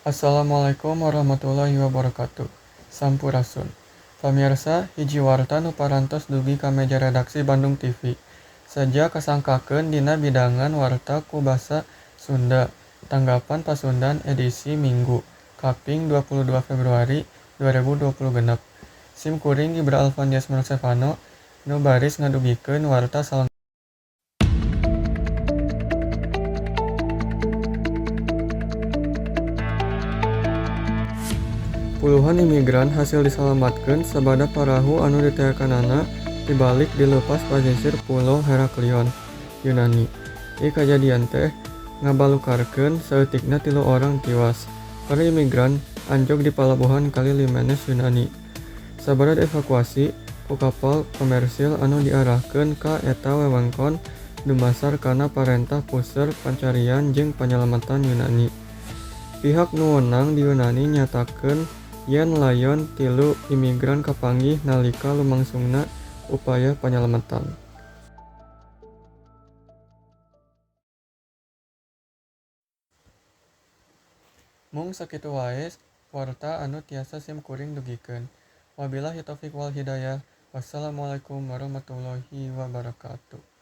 Assalamualaikum warahmatullahi wabarakatuh. Sampurasun. Pamirsa, hiji warta nu parantos dugi ka meja redaksi Bandung TV. Seja kasangkakeun dina bidangan warta ku basa Sunda. Tanggapan Pasundan edisi Minggu, kaping 22 Februari 2026. Sim kuring Ibra Alvan Yasmar Stefano nu baris ngadugikeun warta salengkapna. Puluhan imigran hasil disalamatkeun sabada parahu anu diteakanana tibalik di leupas pasisir Pulo Heraklion, Yunani. Ieu kajadian teh ngabalukarkeun saeutikna 3 orang tiwas. Para imigran anjog di palabuhan Kali Limenes, Yunani. Sabada dievakuasi ku kapal komersil anu diarahkeun ka eta wewengkon dumasar kana parentah Puseur Pancarian jeung Panyalamatan Yunani. Pihak nu wenang di Yunani nyatakeun yen layon 3 imigran kapanggih nalika lumangsungna upaya panyalamatan. Mung sakitu wae warta anu tiasa sim kuring dugikeun. Wabillahi taufik wal hidayah. Wassalamualaikum warahmatullahi wabarakatuh.